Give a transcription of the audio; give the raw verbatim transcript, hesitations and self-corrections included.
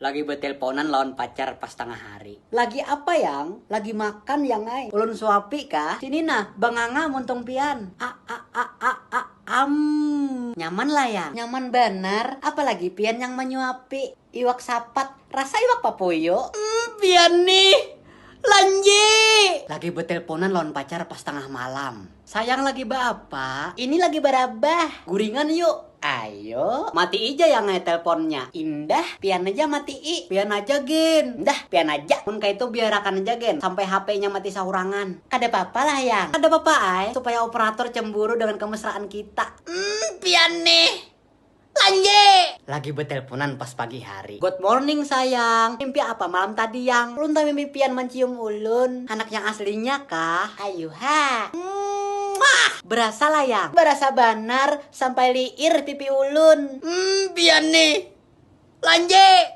Lagi betelponan lawan pacar pas tengah hari. Lagi apa, Yang? Lagi makan, Yang ai. Ulun suapi kah? Sini nah, banganga muntung pian. A a a a a am. Nyaman lah, Yang. Nyaman banar, apalagi pian yang manyuapi. Iwak sapat, rasa iwak papuyu. Hmm, pian nih. Lanji. Lagi betelponan lawan pacar pas tengah malam. Sayang, lagi baapa? Ini lagi barabah. Guringan yuk. Ayo, mati ija, Yang ai, telponnya. Indah, pian aja matii. Pian aja, Gin. Indah, pian aja. Mun kaitu biarakan aja, Gin, sampai H P-nya mati saurangan. Kada papa lah, Yang. Kada papa ai, supaya operator cemburu dengan kemesraan kita. Hmm, pian nih. Lanji. Lagi betelponan pas pagi hari. Good morning, sayang. Mimpi apa malam tadi, Yang? Ulun tamimpi pian mancium ulun. Anak yang aslinya kah? Ayuha. Muah. Berasa lah, Yang. Berasa banar sampai liir pipi ulun. Hmm, pian nih. Lanji.